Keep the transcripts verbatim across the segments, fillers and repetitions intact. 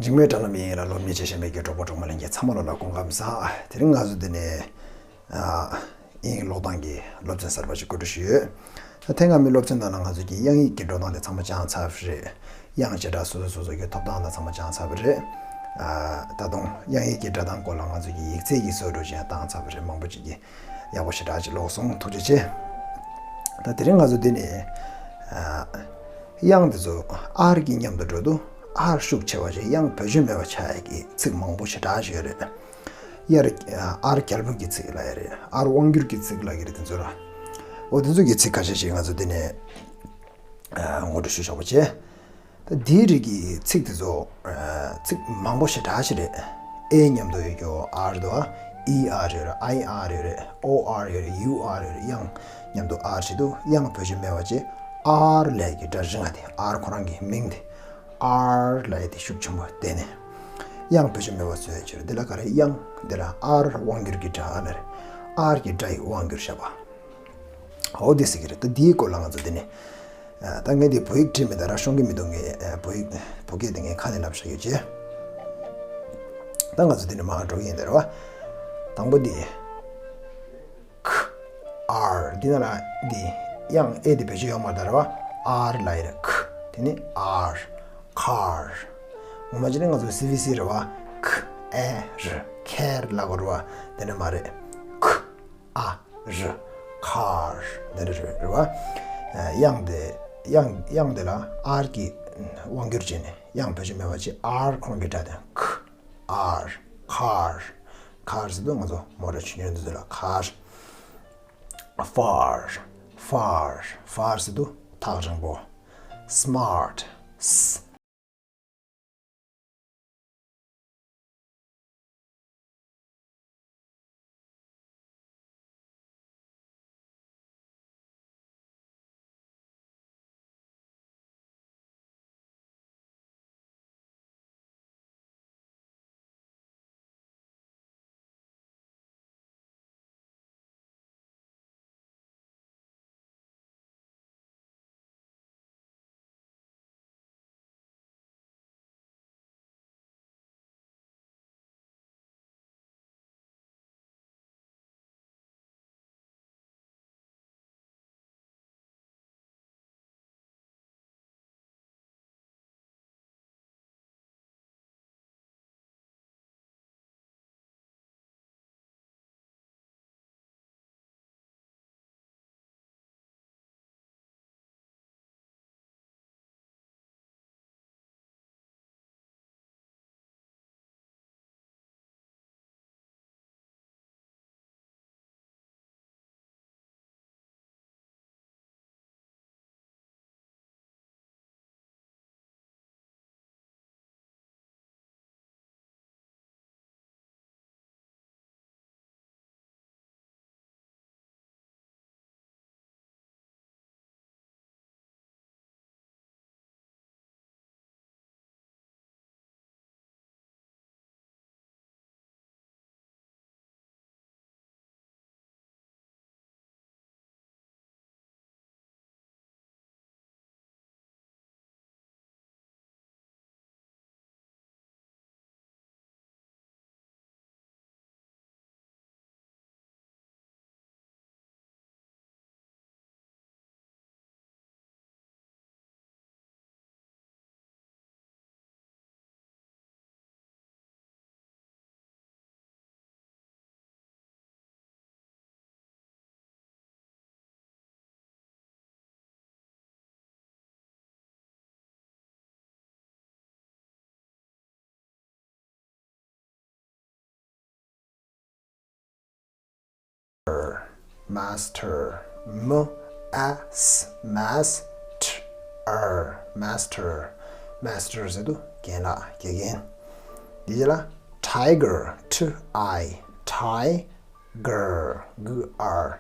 འཇིགས་མེད་དྲ་ལམ་ཡིན་ལ་སློབ་གཉེར་བྱེད་བཞིན་པའི་གི་གྲོགས་པོ་གྲོགས་མོ་ལྷན་རྒྱས་ཚང་མ་ལོ་ལ་སྐུ་ཁམས་བཟང་། དེ་རིང་ང་ཚོ་འདི་ནས་ཨ། དབྱིན་ཡིག་ཀློག་སྟངས་ཀྱི་སློབ་ཚན་གསར་པ་ཞིག་འགོ་འཛུགས་ཞུས་ཡོད། ད་ཐེངས་སྔ་མའི་སློབ་ཚན་ནང་ལ་ང་ཚོ་གི་དབྱངས་ཡིག་གི་འགྲོ་སྟངས་དེ་ཚང་མ་སྦྱངས་ཚར་བ་རེད། དབྱངས་བྱེ་བྲག་སོ་སོ་སོ་སོ་གི་ཐོབ་ཐང་དང་ཚང་མ་སྦྱངས་ཚར་བ་རེད། ཨ། ད་དུང་དབྱངས་ཡིག་གི་སྒྲ་གདངས་སྐོར་ལ་ང་ཚོ་གི་ཡིག་ཚད་ཀྱི་སྲོལ་འགྲོ་ཅན་བཏང་ཚར་བ་རེད། མང་པོ་ཅིག་གིས་ཡག་པོ་ཞེ་དྲག་ཅིག་ཀློག་སོང་། ཐུགས་རྗེ་ཆེ། ད་དེ་རིང་ང་ཚོ་འདི་ནས་ཨ། དབྱངས་དེ་ཚོ་ཨར་གྱི་མཉམ་དུ་འགྲོ་དུས་ཨར་ཤུགས་ཆེ་བ་ཞིག་དབྱངས་བེད་སྤྱོད་མེད་པ་ཆགས་ཡག་གི་ཚིག་མང་པོ་ཞེ་དྲག་ཞིག་ཡོད་རེད། དབྱར་ཨར་རྒྱལ་པོ་གི་ཚིག་ལབ་ཡ་རེད། ཨར་དབང་སྒྱུར་གྱི་ཚིག་ལབ་ཡ་རེད། དེ་ཚོ་ར། འོ་དེ་ཚོ་གི་ཚིག་ཁ་ཤས་ཤིག་ང་ཚོ་འདི་ནས་ངོ་སྤྲོད་ཞུ་ཆོག་པ་བྱས། ད་འདིའི་རིགས་ཀྱི་ཚིག་དེ་ཚོ་ཚིག་མང་པོ་ཞེ་དྲག་ཞིག་རེད། ཨེ་མཉམ་དུ་ཡོད་རྒྱུ་ཨར་འདུག་ཨ། ཨི་ཨར་ཡོད་རེད། ཨའི་ཨར་ཡོད་རེད། ཨོ་ཨར་ཡོད་རེད། ཡུ་ཨར་ཡོད་རེད། དབྱངས་མཉམ་དུ་ཨར་བྱེད་དུས་དབྱངས་བེད་སྤྱོད་མེད་པ་བྱས། ཨར་ལབ་ཡ་གི་སྒྲ་རིང་བ་དེ། ཨར་ཁོ་རང་གི་མིང་དེ། ཨར་ལབ་ཡ་དེ་ཤུགས་ཆེན་པོ་བསྡད་ནས་དབྱངས་བེད་སྤྱོད་མེད་པ་བཟོ་ཡ་ཅིག་རེད། འདི་ལ་ག་རེ། དབྱངས་འདི་ལ་ཨར་དབང་སྒྱུར་གྱི་སྒྲ་ཨ་ལ་རེད། ཨར་གྱི་སྒྲ་ཡི་དབང་སྒྱུར་བྱས་པ། འོ་དེ་ཟེར་གྱི་རེད། ད་འདིའི་སྐོར་ལ་ང་ཚོ་འདི་ནས་ད་ངས་འདི་བོད་ཡིག་བྲིས་མེད། ད་ར་ཤོང་གི་མི་འདུག་ངས་བོད་ཡིག་བོད་སྐད་དེ་ངས་ཁ་ནས་ལབ་བཞག་ཡོད་ཅེས། ད་ང་ཚོ་འདི་ནས་མར་འགྲོ་གི་ཡིན། དེ་རེད་བ། དང་པོ་འདི། ཁ། ཨར། འདི་ན་ལ་འདི་དབྱངས་ཨེ་འདི་བེད་སྤྱོད་ཡོད་མ་རེད། ད་རེད་བ། ཨར་ལབ་ཡ་རེད། ཁ། དེ་ནི་ཨར། ཁར། ངོ་མ་བྱས་ན་ང་ཚོ་སི་བི་སི་རེད་བ། ཁ་ཨེ་ར། ཁེར་ལབ་དགོས་རེད་བ། དེ་ནི་མ་རེད། ཁ། ཨ། ར། ཁར། འདི་འདྲ་རེད་རེད་བ། དབྱངས་དེ་དབྱངས་དབྱངས་དེ་ལ་ཨར་གྱི་དབང་སྒྱུར་བྱས་ནས་དབྱངས་བེད་སྤྱོད་མེད་པ་བྱས། ཨར་ཁོ་རང་གི་སྒྲ་དེ། ཁ། ཨར། ཁར། ཁར་ཟེར་དུས་ང་ཚོ་མོ་ཊ་ཆུང་ཆུང་འདི་ཚོ་ལ་ཁར། ཧྥར། ཧྥར། ཧྥར་ཟེར་དུས་ཐག་རིང་པོ། སྨར་ཊི། སི། མ་སི་ཊར། མ་ཨ་སི། མ་སི་ཊར། མ་སི་ཊར། མ་སི་ཊར་ཟེར་དུས་རྒན་ལགས། དགེ་རྒན། འདི་ལ་ཊའི་གར། ཊི་ཨའི། ཊའི་གར། གུ་ཨར།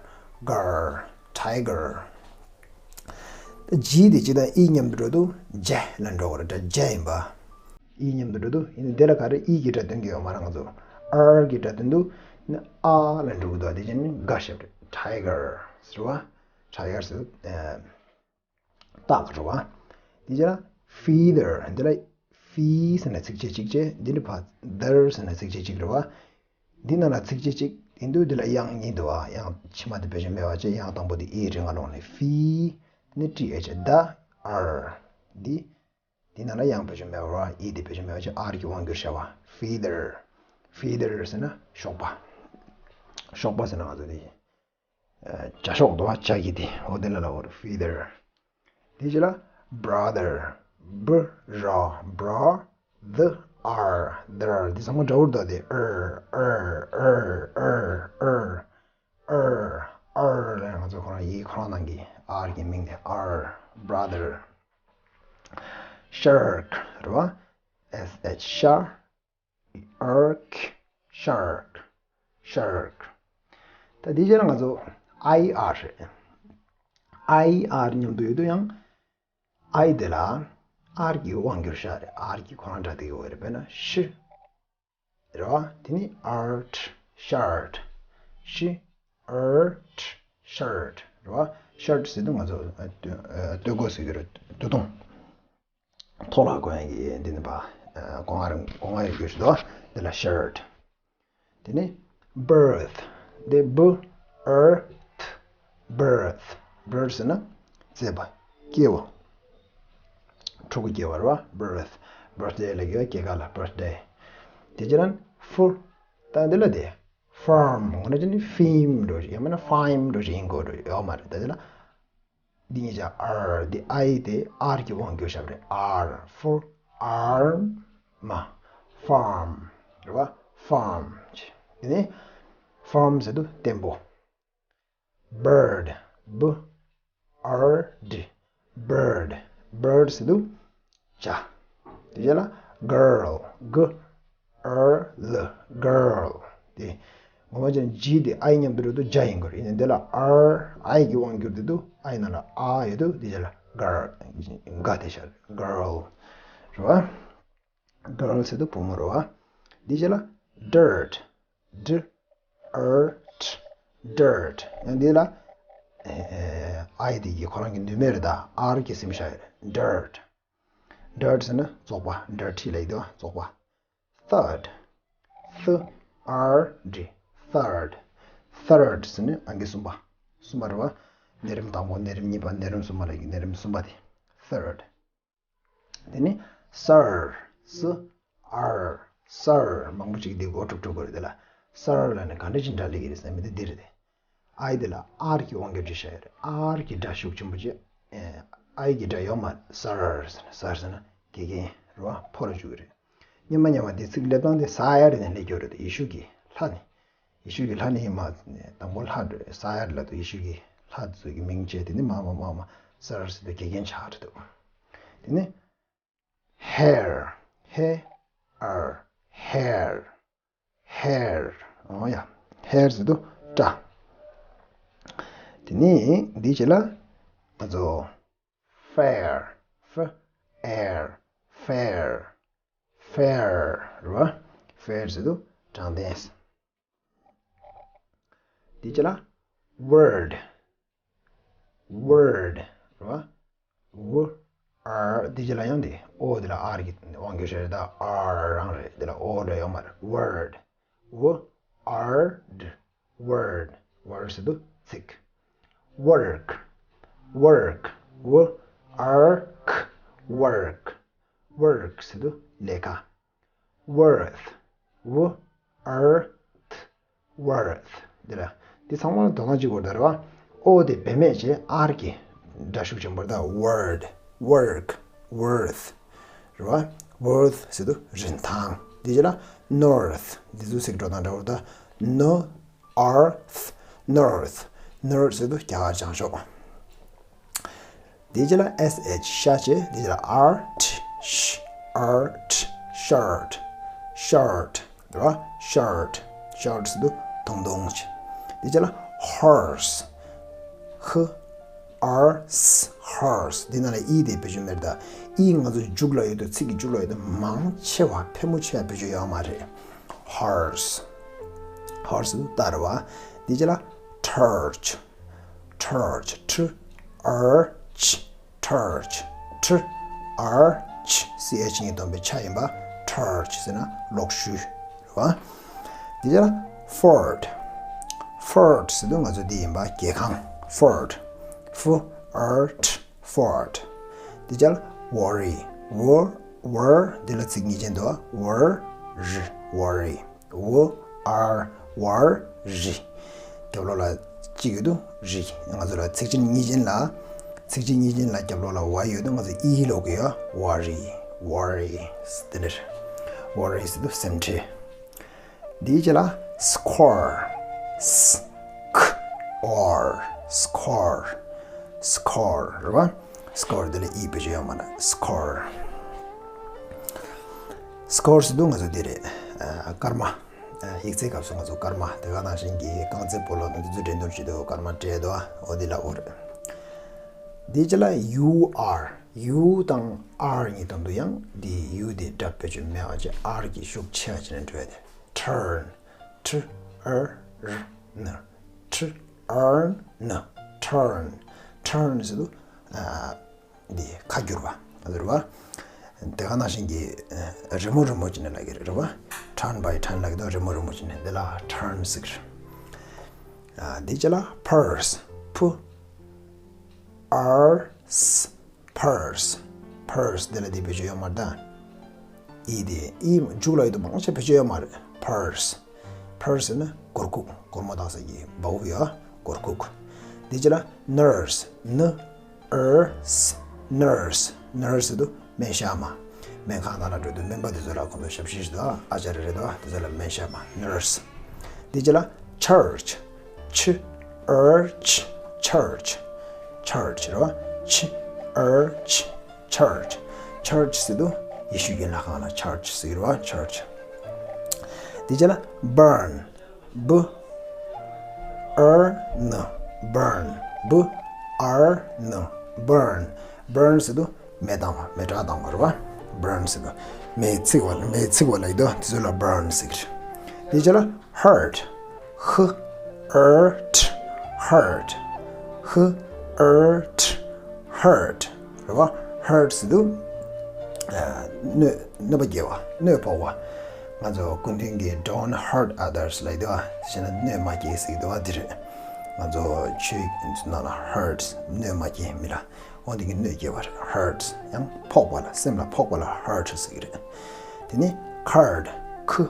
གར། ཊའི་གར། ད་ཇི་དེ་ཇི་དང་ཨི་མཉམ་དུ་འགྲོ་དུས་ཇ་ལ་འགྲོ་གི་རེད། སྒྲ་ཇ་ཡིན་པ། ཨི་མཉམ་དུ་འགྲོ་དུས། ཡིན་ནའི་དེ་ལ་ག་རེ་ཨི་གི་སྒྲ་འདོན་གྱི་ཡོད་མ་རེད། ང་ཚོ་ཨར་གི་སྒྲ་འདོན་དུས་ནི་ཨ་ལ་འགྲོ་གི་འདུག་དེ་བྱས་ནས་ག་ཞབས་རེད། ཊའི་གར་ཟེར་བ། ཊའི་གར་ཟེར་དུས་སྟག་རེད་བ། དེ་རྗེས་ལ་ཕི་དར། འདི་ལ་ feet ཟེར་ན་ཚིགས་བཅད་གཅིག་བྱས། འདི་ནི་ཕར་there ཟེར་ན་ཚིགས་བཅད་གཅིག་རེད་བ། འདི་ནང་ལ་ཚིགས་བཅད་གཅིག་ཡིན་དུས་འདི་ལ་དབྱངས་གཉིས་འདུག་བ། དབྱངས་ཕྱི་མ་དེ་བེད་སྤྱོད་མེད་པ་བྱས། དབྱངས་དང་པོ་དེ་ཨི་རེད། ང་ལོག་ནས་feet ནི་th the er འདི། འདི་ནང་ལ་དབྱངས་བེད་སྤྱོད་མེད་པ་རེད་བ། ཨི་དེ་བེད་སྤྱོད་མེད་པ་བྱས། er གི་དབང་བསྒྱུར་བྱས་པ། feather། feather ཟེར་ན་གཤོག་པ། གཤོག་པ་ཟེར་ན་ང་ཚོ་དེ་ཨ་ཇ་གཤོག་འདུག་བ། ཇ་གི་དེ། འོ་དེ་ལ་ལབ་པ་རེད། feather། དེ་རྗེས་ལ་brother། b r brother the r the r འདི་ཚང་མ་འདྲ་བོ་འདུག་སྟེ། er er er er er er er ལ་ང་ཚོ་ཁོ་རང་ཡིག་ཁོ་རང་ནང་གི་er གི་མིང་དེ། er brother། shark རེད་བ། s h shark erk shark shark ད་དེ་རྗེས་ལ་ང་ཚོ་er རེད། er མཉམ་དུ་ཡོད་དུས་ཡང་er དེ་ལ་er གི་དབང་བསྒྱུར་བྱས་རེད། er གི་ཁོ་རང་སྒྲ་དེ་ཡོད་རེད། དཔེར་ན་ཤི་རེད་བ། དེ་ནི་ert shirt ཤི་ert shirt རེད་བ། shirt ཟེར་དུས་ང་ཚོ་ཨ་སྟོད་ཨ་སྟོད་གོས་ཟེར་གྱི་རེད། སྟོད་ཐུང་། ཐོག་ལ་གོན་ཡག་གི་འདི་ནི་པ། ཨ་སྒོ་ང་རང་སྒོ་ང་ཡོད་རྒྱུ་ཞིག་འདུག་འདི་ལ་shirt། དེ་ནི་birth འདི་b r t birth birth ཟེར་ན་བཙས་པ། སྐྱེ་བ། ཕྲུ་གུ་སྐྱེ་བ་རེད་བ། birth birthday ལ་གི་སྐྱེས་སྐར་ལ་birthday། དེ་རྗེས་ལ་ཕུ། ད་འདི་ལ་དེ་farm འོ་ན་ཅི་ནི་farm འགྲོ་ཞིག་ཡང་མིན་ན་farm འགྲོ་ཞིག་ཡིན་དགོས་འགྲོ་ཡོད་མ་རེད། ད་འདི་ལ། འདི་གཉིས་ཆ་er འདི་er དེ་er གྱི་དབང་བསྒྱུར་བྱས་པ་རེད། er ཕུ། arm farm རེད་བ། farm དེ་ནས་farm ཟེར་དུས་བརྟན་པོ། bird b r d bird bird ཟེར་དུས་བྱ། དེ་རྗེས་ལ་girl g r l girl དེ་ངོ་མ་བྱས་ན་G དེ་I མཉམ་དུ་འགྲོ་དུས་བྱ་ཡིན་དགོས་རེད། ཡིན་ནའི་འདི་ལ་er I གི་དབང་བསྒྱུར་དེ་དུས་I ནང་ལ་a ཡོད་དུས་དེ་རྗེས་ལ་girl འགའ་དེ་ཤར་girl རེད་བ། girl ཟེར་དུས་བུ་མོ་རེད་བ། དེ་རྗེས་ལ་dirt d r t dirt ཡང་འདི་ལ་I དེ་གི་ཁོ་རང་གི་ནུས་མེད་རེད། ད་er གི་སེམས་ཤར་ཡོད་རེད། dirt dirt ཟེར་ན་བཙོག་པ། dirty ལབ་ཀྱི་འདུག་བཙོག་པ། third th r d third third ཟེར་ནི་ཨང་ཀི་གསུམ་པ། གསུམ་པ་རེད་བ། ནད་རིམས་དང་པོ། ནད་རིམས་གཉིས་པ། ནད་རིམས་གསུམ་པ་ལབ་ཀྱི་ནད་རིམས་གསུམ་པ་དེ་third དེ་ནི་sir s r sir མང་པོ་ཅིག་འདི་གོ་གྲུབ་གྲུབ་དགོས་རེད། དེ་ལ་sir ལབ་ནས་ག་འདྲ་ཅིག་འདྲ་སླེབས་ཀྱི་རེད་ཟེར་མི་དེ་འདི་རེད་དེ། I དེ་ལ་er གི་དབང་བསྒྱུར་ཅིག་བྱས་ཡོད་རེད། er གི་སྒྲ་ཤུགས་ཆེན་པོ་བྱས། ཨེ་I གི་སྒྲ་ཡོད་མ་རེད། sir ཟེར་ན་sir ཟེར་ན་དགེ་རྒན་རེད་བ། ཕོ་རུ་བཅུག་གི་རེད། སྙན་མ་སྙན་མ་དེ་ཚིག་སླེབས་སྟངས་དེ་sire ནས་སླེབས་ཀྱི་ཡོད་རེད། ཡེ་ཤུ་གི་ལྷ་ནས། ཡེ་ཤུ་གི་ལྷ་ནས་ཡིན་མ་དང་པོ་ལྷ་འགྲོ་sire ལབ་དུས་ཡེ་ཤུ་གི་ལྷ་ཚོ་གི་མིང་བྱས། དེ་ནི་མ་མ་མ་མ་sir ཟེར་དུས་དགེ་རྒན་ཆགས་འགྲོ་འདུག་དེ་ནི་hair hair hair hair ཨོ་ཡ། hair ཟེར་དུས་སྐྲ། དེ་ནི་འདི་བྱས་ལ་ང་ཚོ་fair f air fair fair རེད་བ། fair ཟེར་དུས་དྲང་བདེན། འདི་བྱས་ལ་word word རེད་བ། w r འདི་རྗེས་ལ་ཡང་དེ་o འདི་ལ་r གི་དབང་བསྒྱུར་བྱས་རེད། ད་r རང་རེད། འདི་ལ་o འདྲ་ཡོད་མ་རེད། word w r d word word ཟེར་དུས་ཚིག work work w r k work work ཟེར་དུས་ལས་ཀ worth w r t worth འདི་ལ་འདི་ཚང་མ་ལ་དོ་སྣང་བྱེད་དགོས་རེད་བ། o དེ་བེད་མེད་བྱས་r གི་སྒྲ་ཤུགས་ཆེན་པོ་རེད། ད་word work worth རེད་བ། worth ཟེར་དུས་རིན་ཐང་། འདི་རྗེས་ལ་north འདི་ཚོ་ཚིག་འགྲོ་སྟངས་འདྲ་བོ་རེད། ད་no r th north north ཟེར་དུས་རྒྱ་གར་བྱང་ཕྱོགས། དེ་རྗེས་ལ་s h ཤ་བྱས། དེ་རྗེས་ལ་r t sh r t shirt shirt རེད་བ། shirt shirt ཟེར་དུས་དུང་དུང་བྱས། དེ་རྗེས་ལ་horse h r s horse འདི་ནང་ལ་e དེ་བེད་སྤྱོད་མེད་ད། e ང་ཚོ་མཇུག་ལ་ཡོད་དུས་ཚིག་གི་མཇུག་ལ་ཡོད་དུས་མང་ཆེ་བ་ཕལ་མོ་ཆེ་བ་བེད་སྤྱོད་ཡོད་མ་རེད། horse horse ཟེར་དུས་རྟ་རེད་བ། དེ་རྗེས་ལ་torch torch t r ch torch t r ch ཆ། སི་ཨེཆ་གཉིས་སྡོམ་པའི་ཆ་ཡིན་པ། ཊར་ཆ་ཟེར་ན་གློག་ཞུ་རེད་བ། དེ་རྗེས་ལ་ཕོརཊ། ཕོརཊ་ཟེར་དུས་ང་ཚོ་འདི་ཡིན་པ། རྒྱལ་ཁང་། ཕོརཊ། ཕ་ཨར་ཊ། ཕོརཊ། དེ་རྗེས་ལ་ཝོ་རི། ཝོ། ཝོ་འདི་ལ་ཚིག་གཉིས་ཅན་འདུག་བ། ཝོ་རི། ཝོ་རི། ཝོ་ཨར་ཝོ་རི། རྒྱབ་ལོགས་ལ་གཅིག་ཡོད་དོ། རི། ང་ཚོ་ལ་ཚིག་ཅན་གཉིས་ཅན་ལ། ཚིག་ཅན་གཉིས་ཅན་ལ་རྒྱབ་ལོགས་ལ་ཝའི་ཡོད་དོ། ང་ཚོ་ཨི་ཀློག་གི་ཡོད། ཝོ་རི། ཝོ་རི། དེ་འདྲ། ཝོ་རི་ཟེར་དུས་སེམས་ཁྲལ། འདིའི་རྗེས་ལ་སི་ཀོར། སི་ཀོར། སི་ཀོར། སི་ཀོར་རེད་བ། སི་ཀོར་འདི་ལ་ཨི་བེད་སྤྱོད་ཡོད་མ་རེད། སི་ཀོར། སི་ཀོར་ཟེར་དུས་ང་ཚོ་འདི་རེད། ཨ། སྐར་མ། ཨ། ཡིག་ཚད་སྐབས་སུ་ང་ཚོ་སྐར་མ། དེ་ག་ནང་བཞིན་གྱི་རྐང་རྩེད་སྤོ་ལོ་ནང་དུ་འགྲན་བསྡུར་བྱེད་དུས་སྐར་མ་སྤྲད་འདུག་འོ་འདི་ལ་འོ་རེད། འདིའི་རྗེས་ལ་ཡུ་ཨར། ཡུ་དང་ཨར་གཉིས་སྡོམ་དུས་ཡང་འདི་ཡུ་འདི་སྒྲ་བེད་སྤྱོད་མེད་པ་བྱས། ཨར་གྱི་ཤུགས་ཆེ་བ་བྱས་ནས་འགྲོ་ཡ་དེ། ཊར་ན། ཊར་ཨར་ན། ཊར་ན། ཊར་ན། ཊར་ན་ཟེར་དུས། ཨ། འདི་ཁ་བསྒྱུར་བ་རེད་བ། དེ་ག་ནང་བཞིན་གྱི། ཨ། རི་མོ་རི་མོ་བྱས་ནས་ལབ་ཀྱི་རེད་བ། ཊརན་བའི་ཊརན་ལབ་ཀྱི་འདུག་རི་མོ་རི་མོ་བྱས་ནས་འདི་ལ་ཊར་ན་ཟེར་གྱི་རེད། ཨ། འདི་རྗེས་ལ་ཕར་སི། ཕ་ཨར་སི། ཕར་སི། ཕར་སི། འདི་ལ་འདི་བེད་སྤྱོད་ཡོད་མ་རེད་ད། ཨི་དེ། ཨི་མཇུག་ལ་ཡོད་དུས་མང་ཆེ་བེད་སྤྱོད་ཡོད་མ་རེད། ཕར་སི། ཕར་སི་ཟེར་ན་གོར་ཁུག་སྒོར་མོ་བཏགས་ས་ཀྱི་འབའ་འུ་ཡ། གོར་ཁུག་འདི་རྗེས་ལ་ནར་སི། ན་ཨར་སི། ནར་སི། ནར་སི་ཟེར་དུས་སྨན་ཞབས་མ། སྨན་ཁང་ནང་ལ་འགྲོ་དུས་སྨན་པ་དེ་ཚོ་ལ་ཁོང་ཚོ་ཞབས་ཕྱི་ཞུ་དུས། ཨ་ཅར་རེད་དོ། དེ་ཚོ་ལ་སྨན་ཞབས་མ། ནར་སི། འདི་རྗེས་ལ་ཆར་ཆི། ཆི་ཨར་ཆི། ཆར་ཆི། ཆར་ཆི་རེད་བ། ཆི་ཨར་ཆི། ཆར་ཆི། ཆར་ཆི་ཟེར་དུས་ཡེ་ཤུའི་ཡན་ལག་ཁང་ལ་ཆར་ཆི་ཟེར་གྱི་རེད་བ། ཆར་ཆི། འདི་རྗེས་ལ་བར་ན། བ་ཨར་ན། བར་ན། བ་ཨར་ན། བར་ན། བར་ན་ཟེར་དུས་མེ་བཏང་བ། མེ་སྲེག་བཏང་བ་རེད་བ། བར་ན་ཟེར་དུས་མེ་འཚིག་པ་ལ། མེ་འཚིག་པ་ལ་ཡིན་དུས་དེ་ཚོ་ལ་བར་ན་ཟེར་གྱི་རེད། དེ་རྗེས་ལ་ཧརཊ། ཧ་ཨར་ཊ། ཧརཊ། ཧ་ཨར་ཊ། ཧརཊ་རེད་བ། ཧརཊ་ཟེར་དུས། ཨ། གནོད། གནོད་པ་སྐྱེལ་བ། གནོད་ཕོག་པ། ང་ཚོ་སྐུ་མདུན་གྱིས་Don't hurt others ལབ་ཀྱི་འདུག་བ། བྱས་ན་གནོད་མ་སྐྱེལ་ཟེར་གྱི་འདུག་བ། འདི་རེད། ང་ཚོ་ཆོས་ཚོ་ནང་ལ་ཧརཊ། གནོད་མ་སྐྱེལ། མི་ལ་འོ་འདི་གི་གནོད་སྐྱེལ་བ་རེད། ཧརཊ། ཡང་ཕོག་པ་ལ། སེམས་ལ་ཕོག་པ་ལ་ཧརཊ་ཟེར་གྱི་རེད། དེ་ནས་ཁརཌ། ཁ་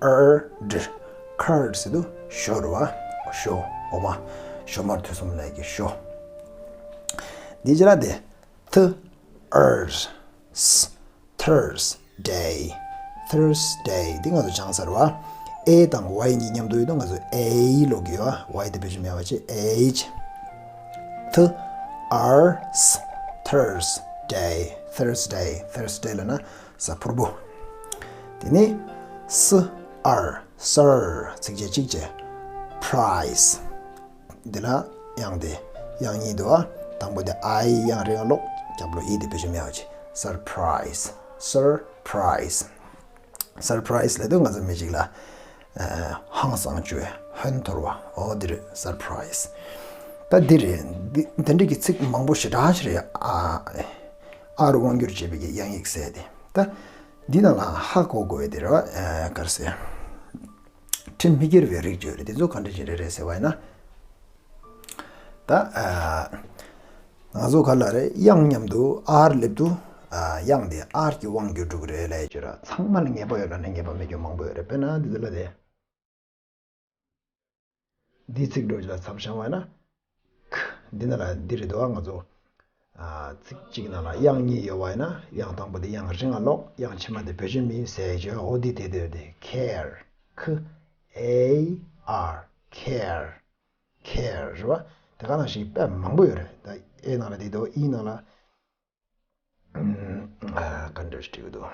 ཨར་ཌི། ཁརཌ་ཟེར་དུས་ཞོ་རེད་བ། ཞོ། འོ་མ། ཞོ་མར་ཐུད་གསུམ་ལབ་ཀྱི་ཞོ། འདི་རྗེས་ལ་དེ། ཐ་ཨར་སི། Thursday། Thursday། འདི་ང་ཚོ་སྦྱངས་ཚར་བ། ཨེ་དང་ཝའི་གཉིས་མཉམ་དུ་ཡོད་དུས་ང་ཚོ་ཨེ་ལབ་ཀྱི་ཡོད། ཝའི་དེ་བེད་སྤྱོད་མེད་པ་བྱས། ཨེ། ཐ་ཨར་སི། Thursday། Thursday། Thursday ལབ་ན་གཟའ་ཕུར་བུ། དེ་ནས་སི་ཨར། སར། ཚིགས་བཅད་གཅིག་བྱས། པ་རའི་སི། འདི་ལ་དབྱངས་དེ། དབྱངས་གཉིས་འདུག་བ། དང་པོ་དེ་ཨའི་དབྱངས་རིང་ང་ལོག་རྒྱབ་ལོགས་ཨི་དེ་བེད་སྤྱོད་མེད་པ་བྱས། སར་པ་རའི་སི། སར་པ་རའི་སི། སར་པ་རའི་སི་ལབ་དུས་ང་ཚོ་མི་གཅིག་ལ། ཨ། ཧང་སངས་བྱུང་བའི་ཧོན་འཐོར་བ། འོ་འདི་རེད། སར་པ་རའི་སི། ད་འདི་རེད། འདི་འདི་འདྲ་གི་ཚིག་མང་པོ་ཞེ་དྲག་ཞིག་རེད། ཨ། ཨར་དབང་སྒྱུར་བྱས་པའི་གི་དབྱངས་ཡིག་ཟེར་དེ། ད་འདི་ནང་ལ་ཧ་གོ་དགོས་པའི་དེ་རེད་བ། ཨ། ག་རེ་ཟེར། ཁྲིམས་མི་འགལ་བའི་རིགས་བརྗོད་རེད། དེ་ཚོ་ག་འདྲ་ཞིག་རེད་རེད་ཟེར་བ་ཡིན་ན། ད། ཨ། ང་ཚོ་ག་ལ་རེད། དབྱངས་མཉམ་དུ་ཨར་སླེབས་དུས། ཨ། དབྱངས་དེ་ཨར་གྱི་དབང་སྒྱུར་འགྲོ་གི་རེད་ལབ་ཡ་ཅིག་ཡོད་ར། ཚང་མ་ལ་ངེས་པ་ཡོད་ར་ན་ངེས་པ་མེད་རྒྱུ་མང་པོ་ཡོད་རེད། དཔེར་ན་འདི་ཚོ་ལ་དེ། འདིའི་ཚིག་འགྲོ་ཅིག་ལ་མཚམས་བཞག་པ་ཡིན་ན། ཁ། འདི་ནང་ལ་འདི་རེད་འདུག་ང་ཚོ། ཨ། ཚིག་གཅིག་ནང་ལ་དབྱངས་གཉིས་ཡོད་པ་ཡིན་ན། དབྱངས་དང་པོ་དེ་དབྱངས་རིང་ང་ལོག་དབྱངས་ཕྱི་མ་དེ་བེད་སྤྱོད་མེད་ཟེར་བྱས། འོ་འདི་དེ་དེ་དེ། ཁེར། ཁ་ཨེ་ཨར། ཁེར། ཁེར་རེད་བ། དེ་ག་ནང་བཞིན་དཔེ་མང་པོ་ཡོད་རེད། ད་ཨེ་ནང་ལ་འདི་འདུག་ཨི་ནང་ལ། ཨ། ག་འདྲ་ཞིག་འབྲི་གི་འདུག་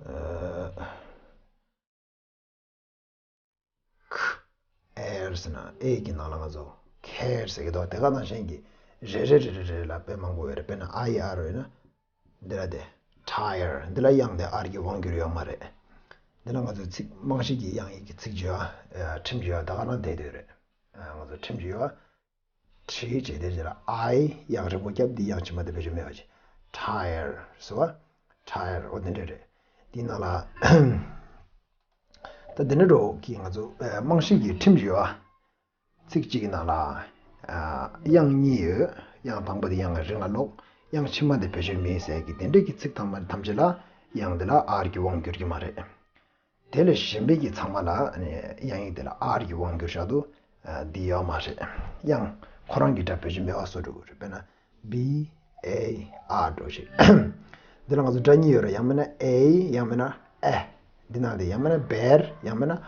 ཨ། ཁ་ཨེར་ཟེར་ན་ཨེ་གི་ནང་ལ་ང་ཚོ་ཁེར་ཟེར་གྱི་འདུག་དེ་ག་ནང་བཞིན་གྱི་རེ་རེ་རེ་རེ་རེ་ལ་དཔེ་མང་པོ་ཡོད་རེད། དཔེར་ན་ཨའི་ཨར་ཡོད་ན། འདི་ལ་དེ། ཊ་ཡར། འདི་ལ་དབྱངས་དེ་ཨར་གྱི་དབང་སྒྱུར་ཡོད་མ་རེད། འདི་ལ་ང་ཚོ་ཚིག་རྨང་གཞི་གི་དབྱངས་ཡིག་གི་ཚིག་བརྗོད་ཡ། ཨ། ཁྲིམས་བརྗོད་ཡ་ད་ག་རང་བསྡད་བསྡད་ཡོད་རེད། ཨ། ང་ཚོ་ཁྲིམས་བརྗོད་ཡ། ཁྲི་བྱས་དེ་རྗེས་ལ་ཨའི་དབྱངས་རིང་པོ་བརྒྱབ། འདི་དབྱངས་ཕྱི་མ་དེ་བེད་སྤྱོད་མེད་པ་བྱས། tire ཟེར་བ། tire འོ་དེ་འདྲ་རེད། དེའི་ནང་ལ་ད་དེ་འདྲ་འགྲོ་གི་ང་ཚོ་ཨ་རྨང་གཞི་གི་ཁྲིམས་ཡོད་ཨ། ཚིག་གཅིག་གི་ནང་ལ་ཨ་དབྱངས་གཉིས་ཡོད། དབྱངས་དང་པོ་དེ་དབྱངས་རིང་ལ་ཀློག་དབྱངས་ཕྱི་མ་དེ་བེད་སྤྱོད་མེད་ཟེར་གི་དེ་འདྲ་གི་ཚིག་ཐམས་ཐམས་ཅད་ལ་དབྱངས་དེ་ལ་ཨར་གྱི་དབང་འགྱུར་གྱི་མ་རེད། དེ་ལས་གཞན་པའི་གི་ཚང་མ་ལ་ཨ་ནི་དབྱངས་ཡིག་དེ་ལ་ཨར་གྱི་དབང་སྒྱུར་བཞག་འདུག་ཨ་འདི་ཡོད་མ་རེད། དབྱངས་ཁོ་རང་གི་སྒྲ་བེད་སྤྱོད་མེད་པ་བཟོ་འགྲོ་གི་རེད། དཔེར་ན་B A R འགྲོ་ཞིག་འདི་ལ་ང་ཚོ་སྒྲ་གཉིས་ཡོད་རེད། ཡང་མིན་ན་A ཡང་མིན་ན་A། འདི་ནང་དེ་ཡང་མིན་ན་bear ཡང་མིན་ན་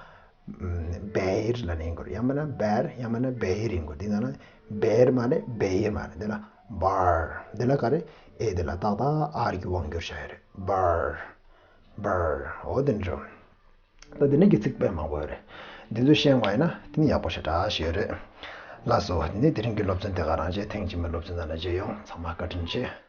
ཨམ་bear ལབ་ནས་ཡིན་དགོས་རེད། ཡང་མིན་ན་bear ཡང་མིན་ན་bear ཡིན་དགོས། འདི་ནང་ན་bear མ་རེད། bear མ་རེད། འདི་ལ་bar འདི་ལ་ག་རེ་A འདི་ལ་ཏག་ཏག་ཨར་གྱི་དབང་སྒྱུར་བྱ་ཡོད་རེད། bar bar འོ་དེ་འདྲ། ད་དེ་ནས་ཀྱི་ཚིག་དཔེ་མང་པོ་ཡོད་རེད། འདི་ཚོ་ཤེས་པ་ཡིན་ན་དེ་ནི་ཡག་པོ་ཞེ་དྲག་ཞིག་ཡོད་རེད། ལགས་སོ། དེ་ནས་དེ་རིང་གི་སློབ་ཚན་དེ་ག་རང་བྱས། ཐེངས་རྗེས་མའི་སློབ་ཚན་ནང་ལ་མཇལ་ཡོང་། ཚང་མ་བཀའ་དྲིན་ཆེ།